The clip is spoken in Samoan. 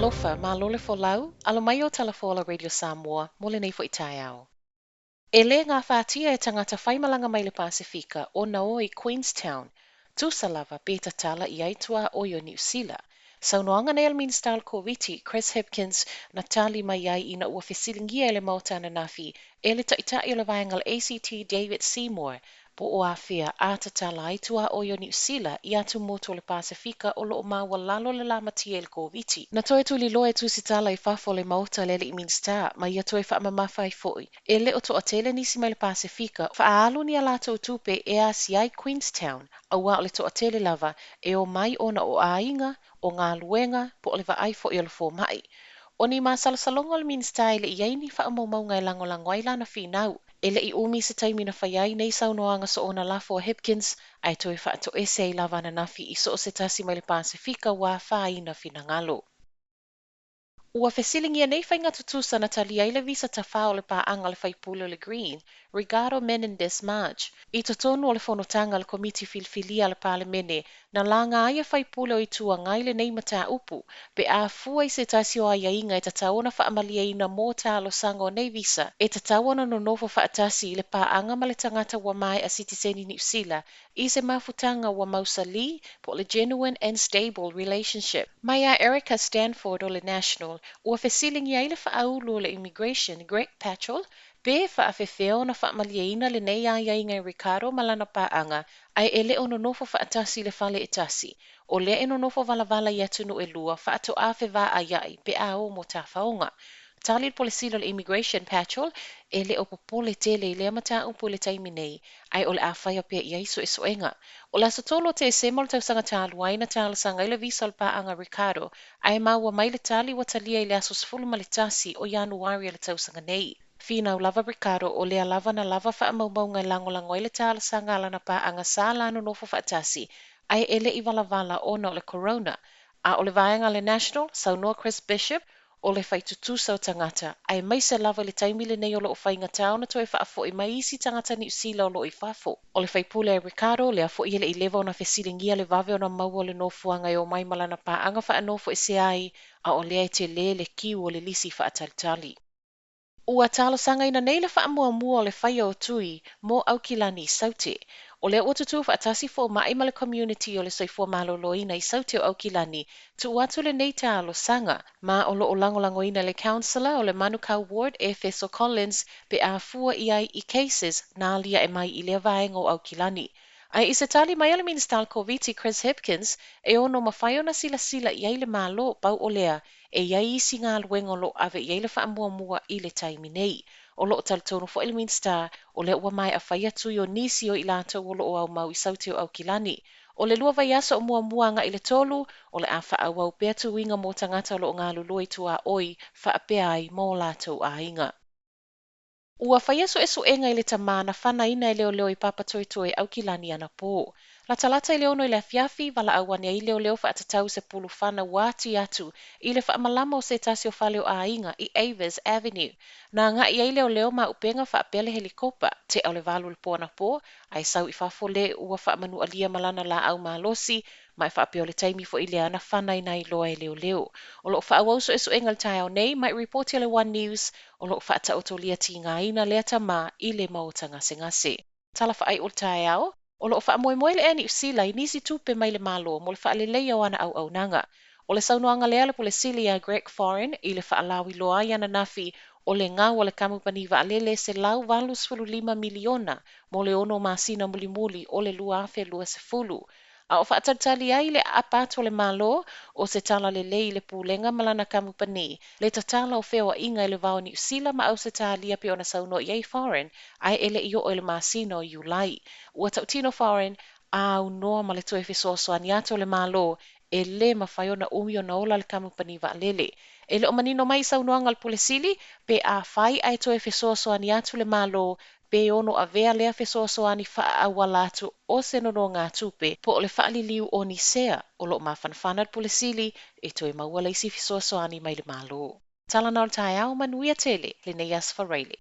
Talofa, malo le folau, alo mai o Tala Radio Samoa mo lenei foi taeao. E lē gafatia e tagata faimalaga mai le Pasefika ona o i Queenstown, tusa lava pe tatala i ai tuaoi o Niu Sila. Saunoaga nei a le Minisita o le Koviti, Chris Hipkins, na tali mai ai ina ua fesiligia e le Maota ananafi e le Taitai o le Vaega o le ACT David Seymour po o afea a tatala ai tuaoi o Niu Sila i atumotu o le Pasefika o loo maualalo le lamatia i le Koviti. Na toe tuliloa e tusitala i fafo o le Maota le alii Minisita ma ia toe faamamafa ai foi e le o toatele nisi mai le Pasefika faaalu ni a latou tupe e asia ai Queenstown, auā o le toatele lava e o mai ona o aiga, o galuega, po o le vaai foi o le fomai. O ni masalosaloga o le Minisita e le i ai ni faamaumauga e lagolago ai lana finau. E le i umi se taimi na fai ai nei saunoaga soona lafo a Hipkins, ae toe faatoese ai lava ananafi i so o se tasi mai le Pasefika ua afaina finagalo. Ua fesiligia nei faiga tutusa na talia ai le visa tafao o le paaga o le faipule o le Green, Ricardo Menendez March, i totonu o le fonotaga a le Komiti Filifilia a le Palemene na laga ai e faipule o Itu Agai lenei mataupu pe a fua i se tasi o aiaiga e tatau ona faamalieina mo talosaga o nei visa e tatau ona nonofo faatasi i le paaga ma le tagata ua maea sitiseni Niu Sila i se mafutaga ua mausali po o le genuine and stable relationship. Mai a Erica Stanford o le National, ua fesiligia ai le faaulu o le Immigration Greg Patchell pe faafefea ona faamalieina lenei aiaiga e Ricardo ma lana paaga ae e le o nonofo faatasi i le fale e tasi. O lea e nonofo valavala i atunuu e lua faatoa fevaaiai pe a o mo tafaoga. Tali le Pule Sili o le Immigration Patchell e le o popole tele i lea mataupu i le taimi nei, ae o le a faia pea i ai suesuega. O le aso 3 o Tesema o le tausaga talu ai na talosaga ai le visa o le paaga Ricardo, ae maua mai le tali ua talia i le aso 11 o Ianuari o le tausaga nei. Finau lava Ricardo o lea lava na lava faamaumauga e lagolago ai le talosaga a lana paaga sa la nonofo faatasi, ae e le i valavala ona o le corona. A o le vaega le National, saunoa Chris Bishop, o le faitutusa o tagata, aemaise lava i le taimi lenei o loo faigata ona toe faafoi mai isi tagata Niu Sila o loo i fafo. O le faipule a Ricardo, lea foi e le i leva ona fesiligia le vave ona maua o le nofoaga e o mai ma lana paaga faanofo ese ai, a o lea e tele le kiu o le lisi faatalitali. Ua talosagaina nei le faamuamua o le faia o tui mo Aukilani i Saute. O lea ua tutū faatasi fomai ma le community o le soifua maloloina i Saute o Aukilani, tuu atu lenei talosaga, ma o loo lagolagoina le councillor o le Manukau Ward Efeso Collins pe a fua i ai i cases na aliae mai i lea vaega o Aukilani. Ae i se tali mai a le Minisita o le Koviti Chris Hipkins, e ono mafai ona silasila i ai le Malo pau o lea e i ai isi galuega o loo ave i ai le faamuamua i le taimi nei. O loo talitonu foi le Minisita o lea ua maea fai tui o nisi o i latou o loo aumau i Saute o Aukilani. O le 2 vaiaso o muamua agai i le 3, o le a faaauau pea tuiga mo tagata o loo galulue i tuaoi faapea ai ma o latou aiga. Ua faia suesuega i le tamā na fanaina e leoleo i Papatoetoe Aukilani anapō. Latalata i le 6 i le afiafi, valaau ane ai leoleo faatatau se pulu fana ua ati atu i le faamalama o se tasi o fale o aiga i Avers Avenue. Na agai ai leoleo ma upega faapea le helikopa, tea o le 8 i le po anapō, ae sau i fafo le ua faamanualia ma lana laau malosi, ma e faapea o le taimi foi lea na fanaina ai loa e leoleo. O loo faaauau suesuega i le taeao nei, mai ripoti a le One News, o loo faataotolia tigaina lea tamā i le maota gasegase. Tala faaiu o le taeao, o loo faamoemoe le Air Niu Sila i nisi tupe mai le Malo mo le faaleleia o ana auaunaga. O le saunoaga lea a le Pule Sili ia Greg Foran i le faalauiloa ai ananafi o le gau o le kamupani vaalele $185 miliona mo le 6 masina mulimuli o le 2020. A o faatalitali ai le aapa atu o le Malo o se tala lelei i le pulega ma lana kamupani, le tatala o feoaiga i le va o Niu Sila ma Ausetalia pei ona saunoa i ai Foran, ae e le i oo i le masina o Iulai. Ua tautino Foran a aunoa ma le toe fesoasoani atu o le Malo e lē mafai ona umi ona ola le kamupani vaalele. E le o manino mai i saunoaga a le Pule Sili pe a fai ae toe fesoasoani atu le Malo pe ono avea lea fesoasoani faaauala atu o se nonogatupe po o le faaliliu o ni sea o loo mafanafana le Pule Sili e toe maua le isi fesoasoani mai le Malo. Tala na o le taeao, manuia tele lenei aso Faraile.